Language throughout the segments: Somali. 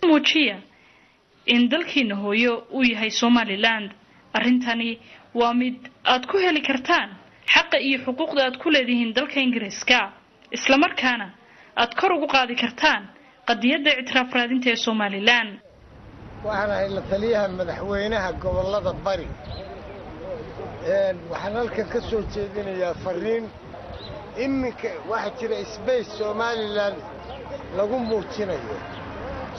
Muujiya in dalkiina hooyo uu yahay Somaliland. Arrintani waa mid aad ku heli kartaan xaqa iyo xuquuqda aad ku leedihiin dalka Ingiriiska, islamarkaana aad kor ugu qaadi kartaan qadiyadda ictiraaf raadinta ee Somaliland. Waxaan ahay la taliyaha madaxweynaha gobollada Bari. Waxaan halkan ka soo jeedinayaa fariin. Iminka waxaa jira space Somaliland lagu muujinayo.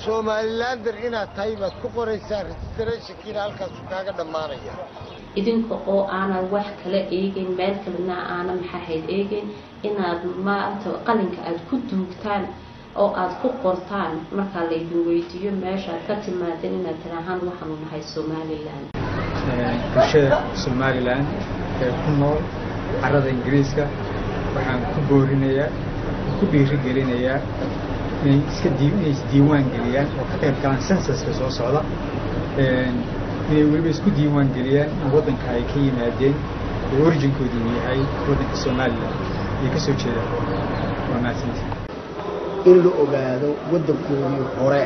Somalilander inaad tahay baad ku qoraysaa, registrationkiina halkaasu kaaga dhammaanaya. Idinka oo aanan wax kala eegeyn, meel kalena aanan maxahayd eegeyn, inaad maanta qalinka aad ku duugtaan oo aad ku qortaan markaa laydin weydiiyo meeshaad ka timaadeen, inaad tirahaan waxaanu nahay Somaliland. Bulshada Somaliland ee ku nool carrada Ingiriiska waxaan ku boorinayaa, ku dhiirigelinayaa inay iska inay isdiiwaan geliyaan oo ka qayb galaan censuska soo socda, inay weliba isku diiwaan geliyaan in waddanka ay ka yimaadeen oo originkoodu uu yahay waddanka Somaliland ay ka soo jeedaan. Waa mahadsantii. In la ogaado waddankoodii hore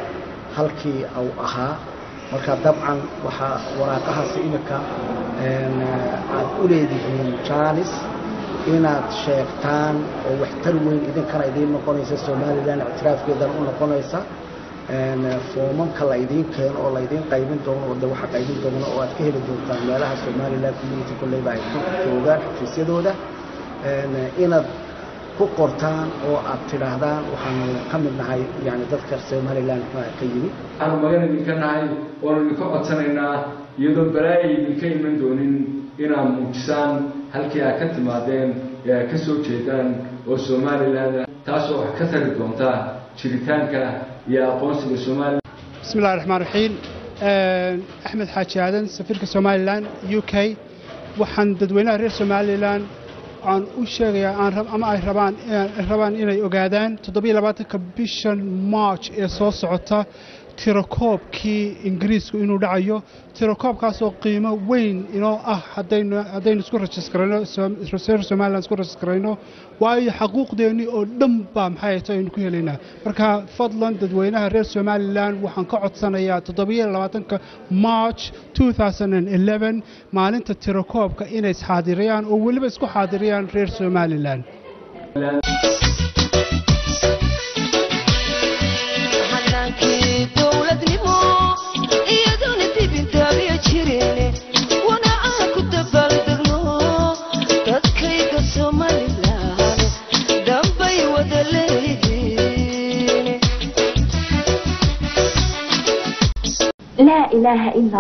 halkii uu ahaa. Marka dabcan waxaa waraaqahaasi imika aad u leedihiin chance inaad sheegtaan oo waxtar weyn idinkana idiin noqonaysa, Somaliland ictiraafkeedana u noqonaysa. Foomanka la idiin keeno oo laydiin qaybin doono oo de waxa qaybin doono oo aad ka heli doontaan meelaha Somaliland community kolleyba ay ku joogaan xafiisyadooda, inaad ku qortaan oo aad tidhaahdaan waxaanu ka mid nahay yani dadka Somaliland ka yimid. Waxaanu magan idinka nahay oonu idinka codsanaynaa, iyadoo balaaya idinka iman doonin, inaad muujisaan halkii aad ka timaadeen ee aad ka soo jeedaan oo Somaliland, taasoo wax ka tari doonta jiritaanka iyo aqoonsiga Somaliland. Bismi illahi raxmaan raxiim. Axmed Xaaji Aadan, safiirka Somaliland UK. Waxaan dadweynaha reer Somaliland aan u sheegayaa aan ama ay rabaan inay ogaadaan 27-ka bishan March ee soo socota tirakoobkii Ingiriisku inuu dhacayo, tirakoobkaasoo qiimo weyn inoo ah haddaynu isku rajiskarayno, reer Somaliland isku rajiskarayno, waayo xaquuqdeennii oo dhan baa maxay tahay aynu ku helaynaa. Marka fadlan dadweynaha reer Somaliland waxaan ka codsanayaa 27-ka March 2011, maalinta tirakoobka, inay isxaadiriyaan oo weliba isku xaadiriyaan reer Somaliland. Hanaankii dowladnimo iyaduna dibintaabya jireen wana aan ku dabaaldegno, dadkayga Somaliland dhanbay wada leeyihiin. لا إله إلا